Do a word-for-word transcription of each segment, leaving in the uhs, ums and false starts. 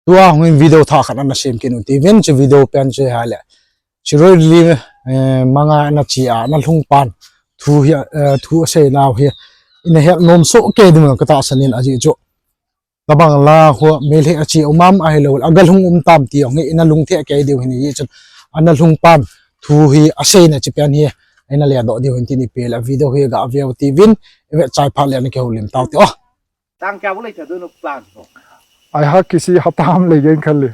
Tua hung in video thah khat ana sem kit u tivin, chu video pen chu hi le. Shirui Lily, eh, manga ana chi a, ana lhung pan. Thu hi, eh, thu asei nau hi. Ina het nom soh kei ding ka tahsan in ahi chu. Tabang la khu, Meitei a chi um am ahilou, aga lhung um tam ti hung hi, ina lungthim kei diu hin hi chun. Ana lhung pan, thu hi asei na chi pen hi. Ina le doh diu hin tin ipi le video hi ga veu tivin, i vet chai phat le ana kihoulim tau ti o. Tang kya bolai cha dono plan ko. Aihak kisi hapta ham lei gen khalli.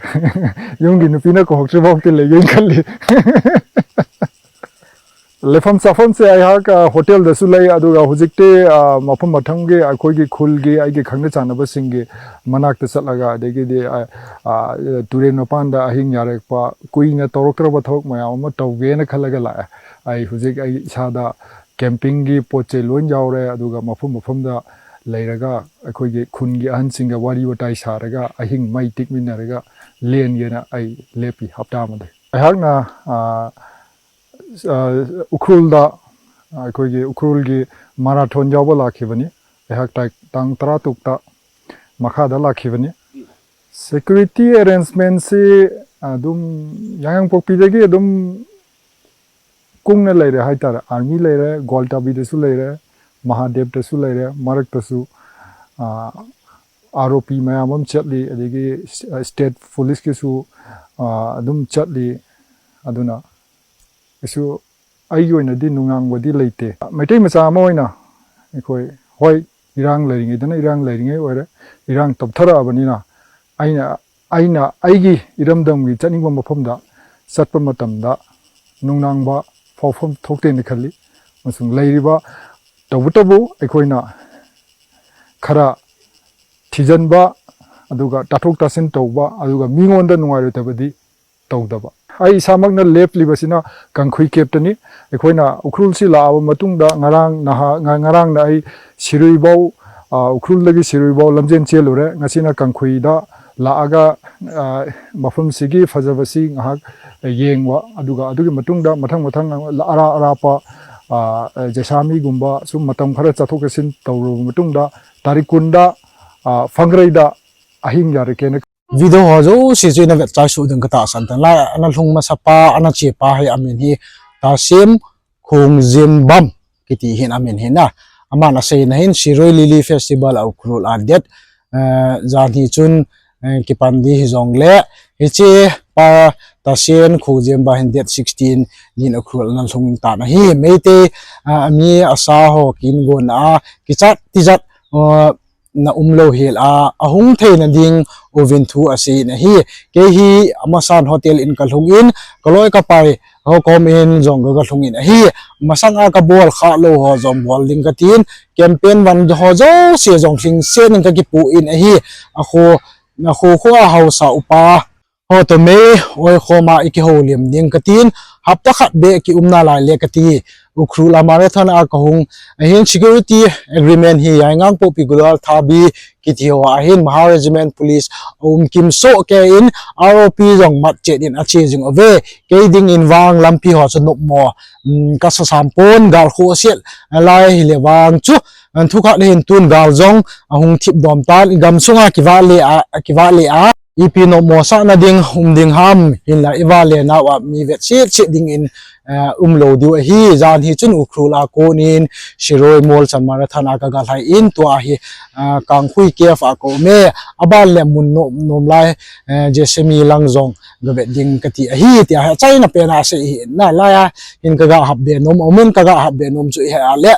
Yung gi nupi na ko hok chi bok ti lei gen khalli. Lefam safam se aihak, ah, hotel da su lei aduga hujik te, ah, mafam mathang gi, ah, koi gi khul gi, ai gi khangna chana ba sing gi, manak ta sat laga, de gi de, ah, ah, turen mapan da ahing ya rek pa, kui na torok tra ba thok ma ya ma tau ge na khala ga la, ai hujik ai sa da, camping gi pot che lon jau re, aduga mafam mafam da, ꯂꯩꯔꯒ ꯑꯩꯈꯣꯏꯒꯤ ꯈꯨꯟꯒꯤ ꯑꯍꯟꯁꯤꯡꯒ ꯋꯥꯔꯤ ꯋꯥꯇꯥꯏ ꯁꯥꯔꯒ ꯑꯍꯤꯡ ꯃꯩ ꯇꯤꯛꯃꯤꯟꯅꯔꯒ ꯂꯦꯟꯒꯦꯅ ꯑꯩ ꯂꯦꯞꯄꯤ ꯍꯞꯇꯥ ꯑꯃꯗꯤ꯫ ꯑꯩꯍꯥꯛꯅ, ꯑ, ꯑ, ꯎꯈ꯭ꯔꯨꯜꯗ, ꯑꯩꯈꯣꯏꯒꯤ ꯎꯈ꯭ꯔꯨꯜꯒꯤ marathon ꯌꯥꯎꯕ ꯂꯥꯛꯈꯤꯕꯅꯤ꯫ ꯑꯩꯍꯥꯛ ꯇꯥꯏ-, ꯇꯥꯡ ꯇꯔꯥꯇꯔꯨꯛꯇ ꯃꯈꯥꯗ ꯂꯥꯛꯈꯤꯕꯅꯤ꯫ Security arrangementꯁꯤ ꯑꯗꯨꯝ ꯌꯥꯡꯉꯪꯄꯣꯛꯄꯤꯗꯒꯤ ꯑꯗꯨꯝ ꯀꯨꯡꯅ ꯂꯩꯔꯦ ꯍꯥꯏꯇꯥꯔꯦ꯫ Army ꯂꯩꯔꯦ, ꯒ꯭ꯋꯥꯜꯇꯥꯕꯤꯗꯁꯨ ꯂꯩꯔꯦ, ꯃꯍꯥꯗꯦꯕꯇꯁꯨ ꯂꯩꯔꯦ, ꯃꯔꯛꯇꯁꯨ, ꯑꯥ, ROP ꯃꯌꯥꯝ ꯑꯃ ꯆꯠꯂꯤ, ꯑꯗꯒꯤ ꯁ-, state policeꯀꯤꯁꯨ, ꯑꯥ, ꯑꯗꯨꯝ ꯆꯠꯂꯤ꯫ ꯑꯗꯨꯅ ꯀꯩꯁꯨ ꯑꯩꯒꯤ ꯑꯣꯏꯅꯗꯤ ꯅꯨꯡꯅꯥꯡꯕꯗꯤ ꯂꯩꯇꯦ꯫ ꯃꯩꯇꯩ ꯃꯆꯥ ꯑꯃ ꯑꯣꯏꯅ ꯑꯩꯈꯣꯏ, ꯍꯣꯏ, ꯏꯔꯥꯡ ꯂꯩꯔꯤꯉꯩꯗꯅ ꯏꯔꯥꯡ ꯂꯩꯔꯤꯉꯩ ꯑꯣꯏꯔꯦ, ꯏꯔꯥꯡ ꯇꯞꯊꯔꯛꯑꯕꯅꯤꯅ ꯑꯩꯅ ꯑꯩꯅ ꯑꯩꯒꯤ ꯏꯔꯝꯗꯝꯒꯤ ꯆꯠꯅꯤꯡꯕ ꯃꯐꯝꯗ ꯆꯠꯄ ꯃꯇꯝꯗ ꯅꯨꯡꯅꯥꯡꯕ ꯐꯥꯎꯐꯝ ꯊꯣꯛꯇꯦꯅ ꯈꯜꯂꯤ꯫ ꯑꯃꯁꯨꯡ ꯂꯩꯔꯤꯕ ꯇꯧꯕꯇꯕꯨ ꯑꯩꯈꯣꯏꯅ ꯈꯔ ꯊꯤꯖꯤꯟꯕ, ꯑꯗꯨꯒ ꯇꯥꯊꯣꯛ ꯇꯥꯁꯤꯟ ꯇꯧꯕ, ꯑꯗꯨꯒ ꯃꯤꯉꯣꯟꯗ ꯅꯨꯡꯉꯥꯏꯔꯣꯏꯗꯕꯗꯤ ꯇꯧꯗꯕ꯫ ꯑꯩ ꯏꯁꯥꯃꯛꯅ ꯂꯦꯞꯂꯤꯕꯁꯤꯅ ꯀꯥꯡꯈꯨꯏ camp ꯇꯅꯤ꯫ ꯑꯩꯈꯣꯏꯅ ꯎꯈ꯭ꯔꯨꯜꯁꯤ ꯂꯥꯛꯑꯕ ꯃꯇꯨꯡꯗ ꯉꯔꯥꯡ ꯅꯍꯥ-, ꯉ-, ꯉꯔꯥꯡꯅ ꯑꯩ ꯁꯤꯔꯨꯏꯐꯥꯎ, ꯑ, ꯎꯈ꯭ꯔꯨꯜꯗꯒꯤ ꯁꯤꯔꯨꯏꯐꯥꯎ ꯂꯝꯖꯦꯟ ꯆꯦꯜꯂꯨꯔꯦ꯫ ꯉꯁꯤꯅ ꯀꯥꯡꯈꯨꯏꯗ ꯂꯥꯛꯑꯒ, ꯑ, ꯃꯐꯝꯁꯤꯒꯤ ꯐꯖꯕꯁꯤ ꯉꯥꯏꯍꯥꯛ ꯌꯦꯡꯕ, ꯑꯗꯨꯒ ꯑꯗꯨꯒꯤ ꯃꯇꯨꯡꯗ ꯃꯊꯪ ꯃꯊꯪ ꯑꯔꯥꯞ ꯑꯔꯥꯞꯄ, ꯑ, ꯖꯩꯁꯥꯃꯤꯒꯨꯝꯕ ꯁꯨꯝ ꯃꯇꯝ ꯈꯔ ꯆꯠꯊꯣꯛ ꯆꯠꯁꯤꯟ ꯇꯧꯔꯨꯔꯕ ꯃꯇꯨꯡꯗ ꯇꯥꯔꯤꯛ ꯀꯨꯟꯗ, ꯑ, ꯐꯪꯒ꯭ꯔꯩꯗ ꯑꯍꯤꯡ ꯌꯥꯔꯛꯀꯦꯅ꯫ Video ho jouse chu ina vet chai suh ding ka tahsan tan. Lai, ana lhung masa pa, ana che pa hi amin hi Tasim Khongjembam kiti hin amin hi na. Aman asei na hin Shirui Lily Festival a Ukhrul a det, eh, jan hi chun, eh, kipan di hi jong le. Hiche pa Tasim Khongjembam hin date sixteen nin Ukhrul ana lhung tan ahi. Meitei, ah, mi asa ho kin gon a, kichat tijat, ah, na um lou hel a, ahung theina ding uvin thu asei in ahi. Kei hi amasan hotel in ka lhung in, ka loi ka pai ho kom in jong ka, ka lhung in ahi. Masang a ka bol kha lou ho jong bol ding ka tin, campaign van ho jouse jong hing sen in ka kipu in ahi. A khu, a khu khu a hausa upa ho toh mei oi khoma i kihoulim ding ka tin, hapta khat beh ki umna lai le ka ti. Ukhrul a marathon a ka hung, ahin security agreement hi Yaingangpokpi Gulwal Thabi kiti ho ahin Mahar Regiment Police a um kim soh kei in R O P jong mat chet in a che jing uve. Kei ding in vang lampi ho chu nopmo, um, ka sa sam pon gal khu a siat lai hi le vang chu, an thu khat le hin tun gal jong ahung thip dom tan i gam sunga kiva le a, kiva le a. Ipi nopmo sahna ding um ding ham, hinla i vale nau a mi vet chet chet ding in, eh, um lou diu ahi. Jan hi chun Ukhrul a kon in Shirui Molchan Marathon a ka ga lhai in tua hi, eh, Kangkhui Cave a ka um e, aban le mun nom, nom lai, eh, Jessamy lang jong ga vet ding ka ti ahi, tia hi achaina pen a asei hi na lai a hin ka ga hap be nom, amun ka ga hap be nom chu hi a le.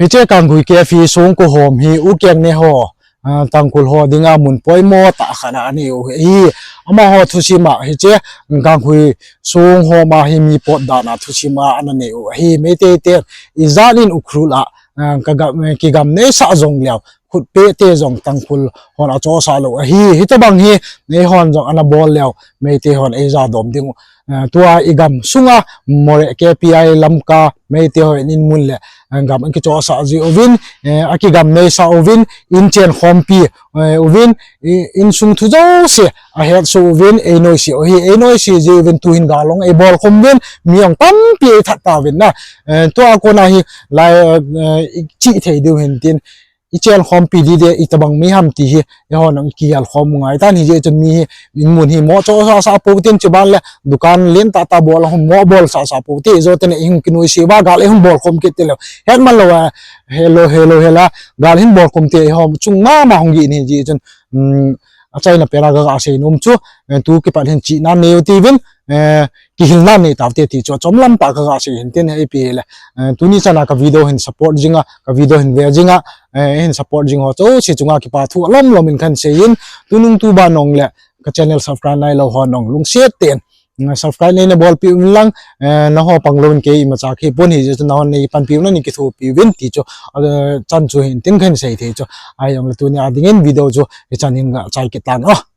Hiche Kangkhui Cave hi song ko hom hi u keng ne ho, ah, Tangkhul ho dinga mun poimo tah khat a anei u hi. Amaho thusim a hiche Kangkhui song hom a hi mi pot dan a thusim a ana nei u hi. Meitei te ijat in Ukhrul a, ah, ka gam, kigam neisah jong leu, khutpeh te jong Tangkhul hon achohsah lou ahi. Hitabang hi neihon jong ana bol leu, Meitei hon eija dom ding u. Eh, tua i gam sunga Moreh K P I Lamka Meitei ho in in mun le, eh, gam an kichohsah ji uvin, eh, akigam neisah uvin, in chen khompi, eh, uvin, i, insung thu jouse ahet soh uvin, ei noise u hi, ei noise ji uvin, tuhin gal jong ei bol khum uvin, mi jong tampi ei that tauvin na. Eh, tua kona hi lai, eh, i chih thei diu hin tin, i chel khompi ding ding, itobang mi ham ti hi, eiho nang i kihel khom u ngai tan, hijeh chun mi hi, in mun hi, mo cho sa sa pou tin, chuban le, dukan lentah tah bol a hung mo bol sa sa pou te, ijou teng le, i hung kinoise uva, gal i hung bol khom kit te leh, het man lou a, hello, hello, hela, gal hin bol khom te, eiho chung mama hung gin hijeh chun, um, achaina pen a ka ga sei nom chu, eh, tu kipat hin chihna nei u tivin, eh, kihilna nei taute ti chu, achom lam tah ka ga sei hin tin, ipi le, eh, tuni chan a ka video hin support jing a, ka video hin ve jing a, eh, hin support jing ho chu, si chunga kipa thu alom lom in kan sei in, tunung tuban nong le, ka channel subscribe nai lou ho nong lungset ten, eh, subscribe nei na bolpi un lang, eh, na ho pang lou in kei imacha kei pon hijeh chun na hon nei panpi un, nei kithopi uvin ti chu, eh, chan chu hin tin kan sei thei chu, ahi jong le tuni a ding in video chu, hichan hin ga chai kit tan o.